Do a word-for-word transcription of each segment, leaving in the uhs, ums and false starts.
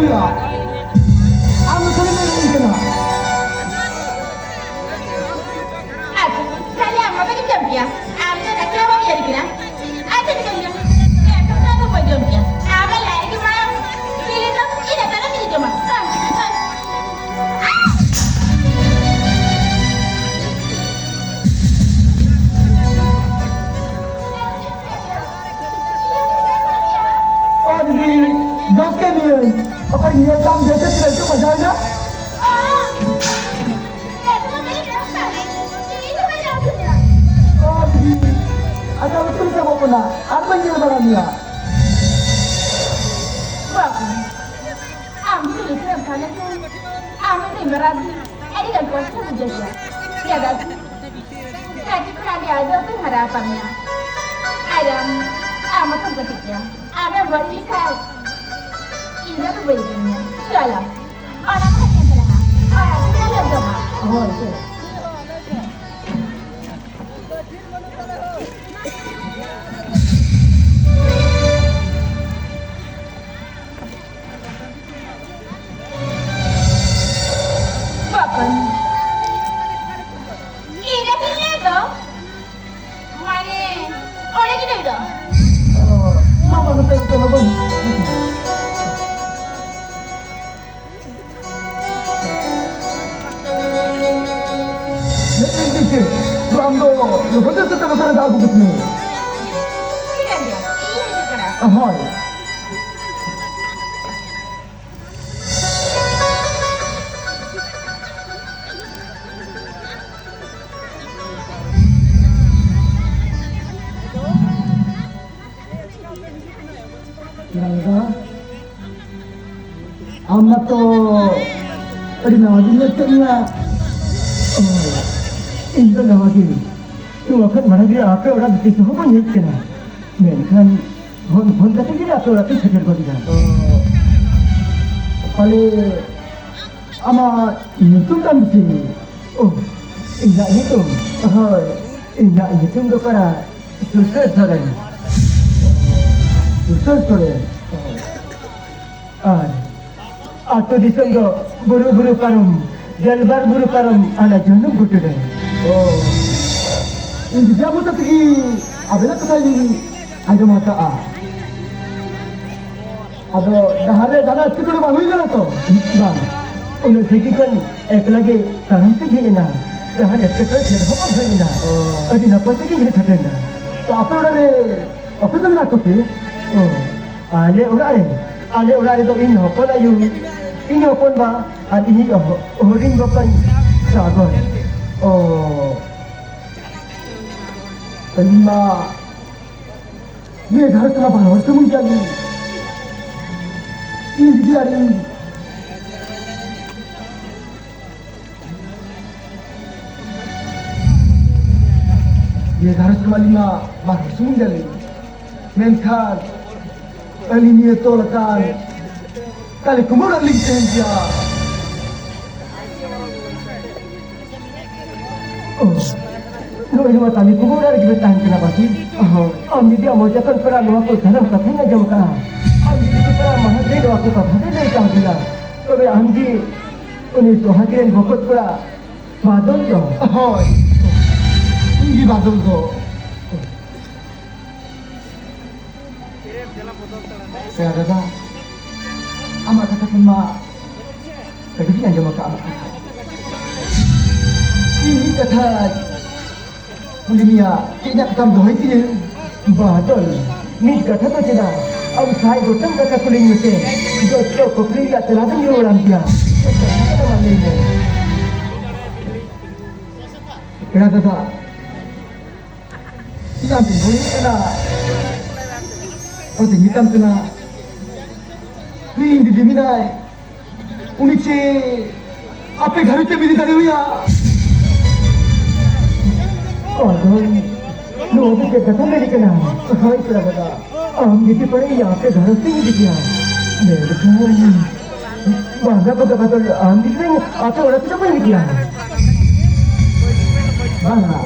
ᱟᱢ ᱫᱚ ᱥᱟᱹᱨᱤ ᱢᱮᱱ ᱦᱩᱭ ᱠᱟᱱᱟ᱾ ᱟᱪᱪᱷᱟ, ᱛᱟᱦᱞᱮ ᱟᱢ ᱵᱟᱵᱟ ᱜᱮᱢ ᱡᱚᱢ ᱠᱮᱭᱟ? ᱟᱢ ᱫᱚ ᱫᱟᱠᱟ ᱵᱟᱢ ᱤᱭᱟᱹ ᱠᱮᱫᱟ? ᱟᱪᱪᱷᱟ, ᱴᱷᱤᱠ ᱜᱮᱭᱟ᱾ ᱮᱴᱟᱜ ᱫᱚ ᱵᱟᱹᱧ ᱡᱚᱢ ᱠᱮᱭᱟ᱾ ᱟᱢ ᱞᱟᱡ ᱨᱮᱜᱮ ᱢᱟᱭᱟᱢ ᱵᱤᱞᱤ ᱫᱚ ᱤᱱᱟᱹ ᱛᱟᱭᱱᱚᱢ ᱤᱧ ᱡᱚᱢᱟ᱾ ᱵᱟᱝ, ᱵᱟᱝ᱾ ᱚ ᱫᱤᱫᱤ, ᱡᱚᱢ ᱠᱮᱫ ᱱᱤᱭᱟᱹᱧ᱾ ᱚᱠᱟᱨᱮ ᱧᱮᱞ ᱛᱟᱢ ᱡᱮ ᱪᱮᱫ ᱞᱮᱠᱟ ᱢᱟᱡᱟᱭᱮᱱᱟ? ᱚ ᱫᱤᱫᱤ, ᱟᱪᱪᱷᱟ, ᱩᱛᱩ ᱥᱟᱵᱚᱜ ᱠᱟᱱᱟ, ᱟᱨ ᱵᱟᱹᱧ ᱧᱮᱞ ᱵᱟᱲᱟ ᱢᱮᱭᱟ᱾ ᱵᱟᱹᱵᱩ, ᱟᱢ ᱡᱩᱫᱤ ᱜᱤᱫᱽᱨᱟᱹᱢ ᱛᱟᱦᱮᱸ ᱞᱮᱱᱠᱷᱟᱱ, ᱟᱢ ᱨᱮᱱ ᱢᱟᱨᱟᱝ ᱟᱹᱰᱤ ᱜᱟᱱ ᱠᱚᱥᱴᱚ ᱵᱩᱡᱷᱟᱹᱣ ᱠᱮᱭᱟ᱾ ᱪᱮᱫᱟᱜ ᱥᱮ ᱠᱟᱹᱴᱤᱡ ᱠᱷᱚᱱᱟᱜ ᱜᱮ ᱟᱡ ᱫᱚ ᱵᱟᱹᱧ ᱦᱟᱨᱟ ᱟᱠᱟᱫ ᱢᱮᱭᱟ᱾ ᱟᱨ ᱟᱢ, ᱟᱢ ᱢᱟᱛᱚᱢ ᱠᱟᱹᱴᱤᱡ ᱜᱮᱭᱟ᱾ ᱟᱢᱮᱢ ᱵᱟᱹᱲᱤᱡ ᱞᱮᱠᱷᱟᱱ ᱤᱧ ᱫᱚ ᱵᱟᱹᱧ ᱤᱫᱤ ᱢᱮᱭᱟ᱾ ᱪᱚᱞᱚ, ᱚᱱᱟ ᱠᱚ ᱧᱮᱞ ᱛᱟᱞᱟᱝᱟ᱾ ᱚᱱᱟ ᱠᱚ ᱧᱮᱞ ᱡᱚᱝᱟ᱾ ᱦᱳᱭ, ᱦᱳᱭ᱾ ᱵᱟᱵᱟ, ᱤᱧ ᱟᱹᱛᱤᱧ ᱞᱮᱫ ᱫᱚ, ᱢᱟᱱᱮ, ᱚᱸᱰᱮ ᱜᱮ ᱫᱟᱹᱲ ᱫᱚ᱾ ᱚ, ᱢᱟ, ᱢᱟ, ᱱᱚᱛᱮ, ᱱᱚᱛᱮ, ᱵᱟᱵᱟ᱾ ᱢᱮᱱᱮᱫ ᱫᱚ ᱪᱮᱫ? ᱛᱚ ᱟᱢ ᱫᱚ ᱞᱚᱜᱚᱱ ᱛᱮ ᱥᱮᱛᱟ ᱵᱟᱠᱷᱨᱟ ᱫᱟᱜ ᱟᱹᱜᱩ ᱠᱟᱛᱤᱧ ᱢᱮ᱾ ᱴᱷᱤᱠ ᱟᱪᱷᱮ, ᱤᱧ ᱦᱤᱡᱩᱜ ᱠᱟᱱᱟ᱾ ᱦᱳᱭ᱾ ᱨᱟᱝᱜᱟ, ᱟᱢ ᱢᱟᱛᱚ ᱟᱹᱰᱤ ᱱᱟᱣᱟ ᱜᱮᱧ ᱧᱮᱞ ᱠᱮᱫ ᱢᱮᱭᱟ᱾ ᱚ, ᱤᱧ ᱫᱚ ᱱᱟᱣᱟ ᱜᱮ᱾ ᱱᱚᱣᱟ ᱠᱷᱚᱱ ᱢᱟᱲᱟᱝ ᱨᱮ ᱟᱯᱮ ᱚᱲᱟᱜ ᱵᱷᱤᱛᱤᱨ ᱛᱮᱦᱚᱸ ᱵᱟᱹᱧ ᱦᱮᱡ ᱠᱟᱱᱟ᱾ ᱢᱮᱱᱠᱷᱟᱱ ᱯᱷᱳᱱ, ᱯᱷᱳᱱ ᱠᱟᱛᱮ ᱜᱮ ᱟᱯᱮ ᱚᱲᱟᱜ ᱛᱮᱧ ᱥᱮᱴᱮᱨ ᱜᱚᱫ ᱮᱱᱟ᱾ ᱚ, ᱛᱟᱦᱞᱮ ᱟᱢᱟᱜ ᱧᱩᱛᱩᱢ ᱛᱟᱢ ᱪᱮᱫ? ᱚ, ᱤᱧᱟᱹᱜ ᱧᱩᱛᱩᱢ? ᱦᱳᱭ, ᱤᱧᱟᱹᱜ ᱧᱩᱛᱩᱢ ᱫᱚ ᱠᱟᱱᱟ ᱥᱩᱥᱟᱹᱨ ᱥᱚᱨᱮᱱ᱾ ᱥᱩᱥᱟᱹᱨ ᱥᱚᱨᱮᱱ? ᱦᱳᱭ᱾ ᱟᱨ ᱟᱹᱛᱩ ᱫᱤᱥᱚᱢ ᱫᱚ ᱵᱩᱨᱩ ᱵᱩᱨᱩ ᱯᱟᱨᱚᱢ, ᱜᱮᱞᱵᱟᱨ ᱵᱩᱨᱩ ᱯᱟᱨᱚᱢ, ᱟᱞᱮ ᱡᱟᱹᱱᱩᱢ ᱜᱷᱩᱴᱩ ᱨᱮ᱾ ᱚ, ᱤᱧ ᱵᱤᱫᱽᱭᱟ ᱢᱚᱛᱚ ᱛᱮᱜᱮ ᱟᱵᱮᱱᱟᱜ ᱠᱟᱛᱷᱟ ᱤᱧ ᱟᱸᱡᱚᱢ ᱟᱠᱟᱫᱼᱟ᱾ ᱟᱫᱚ ᱰᱟᱦᱟᱨ ᱨᱮ ᱡᱟᱦᱟᱱᱟᱜ ᱮᱴᱠᱮᱴᱚᱬᱮ ᱵᱟᱝ ᱦᱩᱭ ᱞᱮᱱᱟ ᱛᱚ? ᱵᱟᱝ, ᱩᱱᱟᱹᱜ ᱥᱟᱺᱜᱤᱧ ᱠᱷᱚᱱ ᱮᱠᱞᱟ ᱜᱮ ᱛᱟᱲᱟᱢ ᱛᱮᱧ ᱦᱮᱡ ᱮᱱᱟ᱾ ᱡᱟᱦᱟᱱ ᱮᱴᱠᱮᱴᱚᱬᱮ ᱪᱮᱫ ᱦᱚᱸ ᱵᱟᱝ ᱦᱩᱭ ᱞᱮᱱᱟ᱾ ᱚ᱾ ᱟᱹᱰᱤ ᱱᱟᱯᱟᱭ ᱛᱮᱜᱮᱧ ᱦᱮᱡ ᱥᱮᱴᱮᱨ ᱮᱱᱟ᱾ ᱛᱚ ᱟᱯᱮ ᱚᱲᱟᱜ ᱨᱮ ᱚᱠᱚᱭ ᱠᱚ ᱢᱮᱱᱟᱜ ᱠᱚᱛᱮ? ᱚ, ᱟᱞᱮ ᱚᱲᱟᱜ ᱨᱮ, ᱟᱞᱮ ᱚᱲᱟᱜ ᱨᱮᱫᱚ ᱤᱧ ᱦᱚᱯᱚᱱ ᱟᱭᱳ, ᱤᱧ ᱦᱚᱯᱚᱱ ᱵᱟ ᱟᱨ ᱤᱧᱤᱡ ᱦᱚ-, ᱦᱩᱰᱤᱧ ᱵᱟᱯᱞᱟᱧ ᱥᱟᱜᱚᱨ᱾ ᱚ, ᱟᱹᱞᱤᱧ ᱢᱟ ᱱᱤᱭᱟᱹ ᱜᱷᱟᱨᱚᱸᱡᱽ ᱨᱮᱢᱟ ᱵᱟᱨ ᱦᱚᱲ ᱥᱩᱢᱩᱝ ᱜᱮᱭᱟᱞᱤᱧ᱾ ᱤᱧ ᱫᱤᱫᱤ ᱟᱨ ᱤᱧ᱾ ᱱᱤᱭᱟᱹ ᱜᱷᱟᱨᱚᱸᱡᱽ ᱨᱮᱢᱟ ᱟᱹᱞᱤᱧ ᱢᱟ ᱵᱟᱨ ᱦᱚᱲ ᱥᱩᱢᱩᱝ ᱜᱮᱭᱟᱞᱤᱧ᱾ ᱢᱮᱱᱠᱷᱟᱱ ᱟᱹᱞᱤᱧ ᱱᱤᱭᱟᱹ ᱛᱚᱞ ᱟᱠᱟᱱ ᱛᱟᱞᱮ ᱠᱩᱢᱵᱟᱹ ᱚᱲᱟᱜ ᱨᱮᱞᱤᱧ ᱛᱟᱦᱮᱱ ᱜᱮᱭᱟ᱾ ᱚ, ᱱᱚᱜᱼᱚᱭ ᱱᱚᱣᱟ ᱛᱟᱞᱮ ᱠᱩᱢᱵᱟᱹ ᱚᱲᱟᱜ ᱨᱮᱜᱮ ᱵᱮᱱ ᱛᱟᱦᱮᱱ ᱠᱟᱱᱟ ᱵᱟᱹᱥᱤ? ᱦᱳᱭ᱾ ᱟᱢ ᱡᱩᱫᱤ ᱟᱢ ᱢᱚᱪᱟ ᱠᱷᱚᱱ ᱯᱮᱲᱟ ᱱᱚᱣᱟ ᱠᱚ ᱥᱟᱱᱟᱢ ᱠᱟᱛᱷᱟᱧ ᱟᱸᱡᱚᱢ ᱟᱠᱟᱫᱼᱟ, ᱟᱢ ᱡᱩᱫᱤ ᱯᱮᱲᱟ ᱢᱟᱦᱟᱸ ᱫᱚ ᱱᱚᱣᱟ ᱠᱚ ᱠᱟᱛᱷᱟ ᱫᱚ ᱞᱟᱹᱭ ᱠᱟᱣᱫᱤᱧᱟ, ᱛᱚᱵᱮ ᱟᱢ ᱜᱮ ᱩᱱᱤ ᱥᱚᱦᱟᱜᱤ ᱨᱮᱱ ᱵᱚᱠᱚᱛ ᱠᱚᱲᱟ ᱵᱟᱫᱚᱞ ᱫᱚ? ᱦᱳᱭ, ᱤᱧ ᱜᱮ ᱵᱟᱫᱚᱞ ᱫᱚ᱾ ᱯᱮᱲᱟ ᱫᱟᱫᱟ, ᱟᱢᱟᱜ ᱠᱟᱛᱷᱟ ᱠᱷᱚᱱ ᱢᱟ ᱟᱹᱰᱤ ᱜᱤᱧ ᱟᱸᱡᱚᱢ ᱟᱠᱟᱫᱼᱟ ᱟᱢᱟᱜ ᱠᱟᱛᱷᱟ᱾ ᱤᱧ ᱢᱤᱫ ᱠᱟᱛᱷᱟ ᱠᱩᱞᱤ ᱢᱮᱭᱟ, ᱪᱮᱫ ᱨᱮᱱᱟᱜ ᱠᱟᱛᱷᱟᱢ ᱫᱚᱦᱚᱭ ᱛᱤᱧᱟᱹ? ᱵᱟᱫᱚᱞ, ᱢᱤᱫ ᱠᱟᱛᱷᱟ ᱫᱚ ᱪᱮᱫᱟᱜ? ᱟᱢ ᱥᱟᱭ ᱜᱚᱴᱟᱝ ᱠᱟᱛᱷᱟ ᱠᱩᱞᱤᱧ ᱢᱮᱥᱮ, ᱡᱚᱛᱚ ᱠᱩᱠᱞᱤ ᱨᱮᱭᱟᱜ ᱛᱮᱞᱟ ᱫᱚᱧ ᱨᱩᱣᱟᱹᱲᱟᱢ ᱜᱮᱭᱟ᱾ ᱪᱮᱫ ᱠᱟᱛᱷᱟ ᱠᱟᱱᱟ ᱢᱟ ᱞᱟᱹᱭ ᱢᱮ᱾ ᱯᱮᱲᱟ ᱫᱟᱫᱟ, ᱪᱮᱫᱟᱜ ᱮᱢ ᱵᱚᱞᱚᱱ ᱠᱟᱱᱟ? ᱚᱱᱟᱛᱮ ᱢᱮᱛᱟᱢ ᱠᱟᱱᱟ, ᱤᱧ ᱫᱤᱫᱤ ᱢᱮᱱᱟᱭ, ᱩᱱᱤ ᱪᱮ ᱟᱯᱮ ᱜᱷᱟᱨᱚᱸᱡᱽ ᱛᱮᱢ ᱤᱫᱤ ᱫᱟᱲᱮᱣᱟᱭᱟ? ᱟᱫᱚ ᱱᱚᱣᱟ ᱫᱚ ᱪᱮᱫ ᱠᱟᱛᱷᱟ ᱞᱟᱹᱭ ᱠᱟᱱᱟ? ᱦᱳᱭ ᱯᱮᱲᱟ ᱫᱟᱫᱟ, ᱟᱢ ᱡᱩᱫᱤ ᱯᱟᱨᱮ ᱤᱧ ᱟᱯᱮ ᱜᱷᱟᱨᱚᱸᱡᱽ ᱛᱮᱧ ᱤᱫᱤ ᱠᱮᱭᱟ, ᱢᱮᱱᱠᱷᱟᱱ ᱵᱟᱝᱟ ᱵᱟᱝᱟ ᱵᱟᱝᱟ, ᱟᱢ ᱡᱩᱫᱤ ᱟᱯᱮ ᱚᱲᱟᱜ ᱛᱮᱫᱚ ᱵᱟᱹᱧ ᱤᱫᱤ ᱠᱮᱭᱟ᱾ ᱵᱟᱝᱟ᱾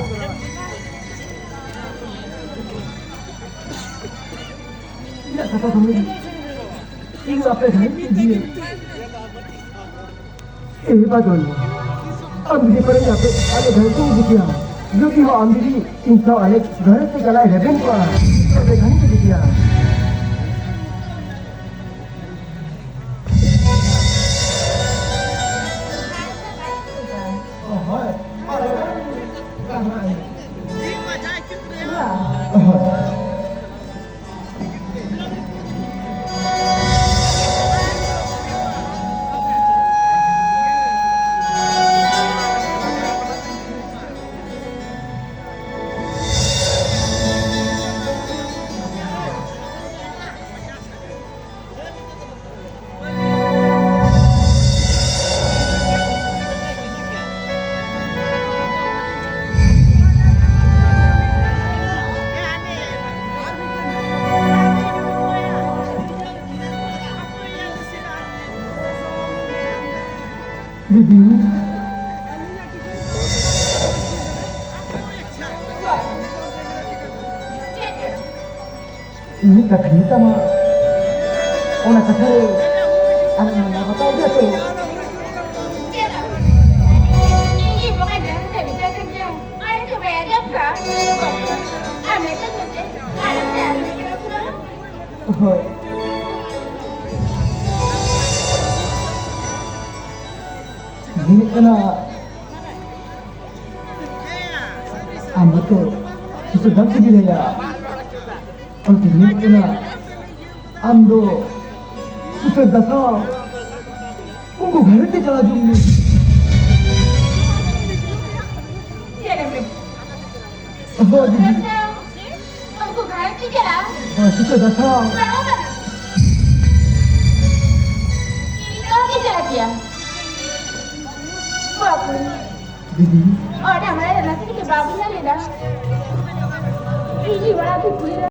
ᱤᱧᱟᱹᱜ ᱠᱟᱛᱷᱟ ᱫᱚ ᱦᱩᱭ, ᱤᱧ ᱫᱚ ᱟᱯᱮ ᱜᱷᱟᱨᱚᱸᱡᱽ ᱤᱫᱤᱭᱟᱹᱧ᱾ ᱮ ᱵᱟᱫᱚᱞ, ᱟᱢ ᱡᱩᱫᱤ ᱯᱟᱞᱮ ᱟᱯᱮ ᱟᱞᱮ ᱜᱷᱟᱹᱲᱤ ᱛᱮ ᱤᱫᱤ ᱠᱮᱭᱟ, ᱡᱩᱫᱤ ᱦᱚᱸ ᱟᱢ ᱡᱩᱫᱤ ᱤᱧ ᱥᱟᱶ ᱟᱞᱮ ᱜᱷᱟᱹᱲᱤ ᱛᱮ ᱪᱟᱞᱟᱜ ᱮ ᱨᱮᱵᱮᱱ ᱠᱚᱜᱼᱟ, ᱛᱚᱵᱮ ᱜᱷᱟᱹᱲᱤ ᱛᱮ ᱤᱫᱤ ᱠᱮᱭᱟ᱾ ᱦᱳᱭ᱾ ᱦᱳᱭ᱾ ᱫᱤᱫᱤ, ᱤᱧᱟᱹᱜ ᱠᱟᱛᱷᱟᱧ ᱢᱮᱛᱟᱢᱟ, ᱚᱱᱟ ᱠᱟᱛᱷᱟ ᱨᱮ ᱟᱢᱮᱢ ᱢᱟᱱᱟᱣ ᱵᱟᱛᱟᱣ ᱜᱮᱭᱟ ᱛᱚ? ᱪᱮᱫ? ᱤᱧ ᱵᱚᱸᱜᱟ ᱡᱟᱦᱟᱸ ᱠᱟᱛᱷᱟᱭ ᱢᱮᱛᱟᱭ ᱠᱟᱱᱟ, ᱟᱨ ᱛᱚᱵᱮ ᱟᱸᱡᱚᱢ ᱠᱟᱜ᱾ ᱟᱨ ᱢᱤᱫᱴᱟᱝ ᱠᱟᱛᱷᱟ, ᱟᱨ ᱢᱤᱫᱴᱟᱝ ᱠᱟᱛᱷᱟ᱾ ᱦᱳᱭ᱾ ᱢᱮᱱᱮᱫ ᱠᱟᱱᱟ, ᱟᱢ ᱢᱟᱛᱚ ᱠᱤᱪᱷᱩ ᱵᱟᱢ ᱪᱤᱠᱟᱹ ᱫᱟᱲᱮᱭᱟᱜᱼᱟ᱾ ᱚᱱᱟᱛᱮ ᱢᱮᱱᱮᱫ ᱠᱟᱱᱟ, ᱟᱢ ᱫᱚ ᱥᱩᱥᱟᱹᱨ ᱫᱟᱥᱟ ᱩᱱᱠᱩ ᱜᱷᱟᱨᱚᱸᱡᱽ ᱛᱮ ᱪᱟᱞᱟᱣ ᱡᱚᱝ ᱢᱮ᱾ ᱪᱮᱫ ᱮᱢ ᱢᱮᱱ? ᱦᱳᱭ, ᱫᱤᱫᱤ᱾ ᱩᱱᱠᱩ ᱜᱷᱟᱨᱚᱸᱡᱽ ᱛᱮ ᱪᱟᱞᱟᱣ? ᱦᱳᱭ, ᱥᱩᱥᱟᱹᱨ ᱫᱟᱥᱟ᱾ ᱵᱟᱝ, ᱵᱟᱝ᱾ ᱤᱧ ᱫᱚ ᱵᱟᱹᱧ ᱪᱟᱞᱟᱜ ᱜᱮᱭᱟ᱾ ᱵᱟᱹᱵᱩ᱾ ᱫᱤᱫᱤ᱾ ᱚᱲᱟᱜ ᱨᱮ ᱱᱟᱥᱮ ᱠᱟᱹᱴᱤᱡ ᱵᱟᱵᱩ ᱧᱮᱞ ᱞᱮᱫᱟ᱾ ᱤᱧ ᱚᱲᱟᱜ ᱠᱚ ᱠᱩᱞᱤ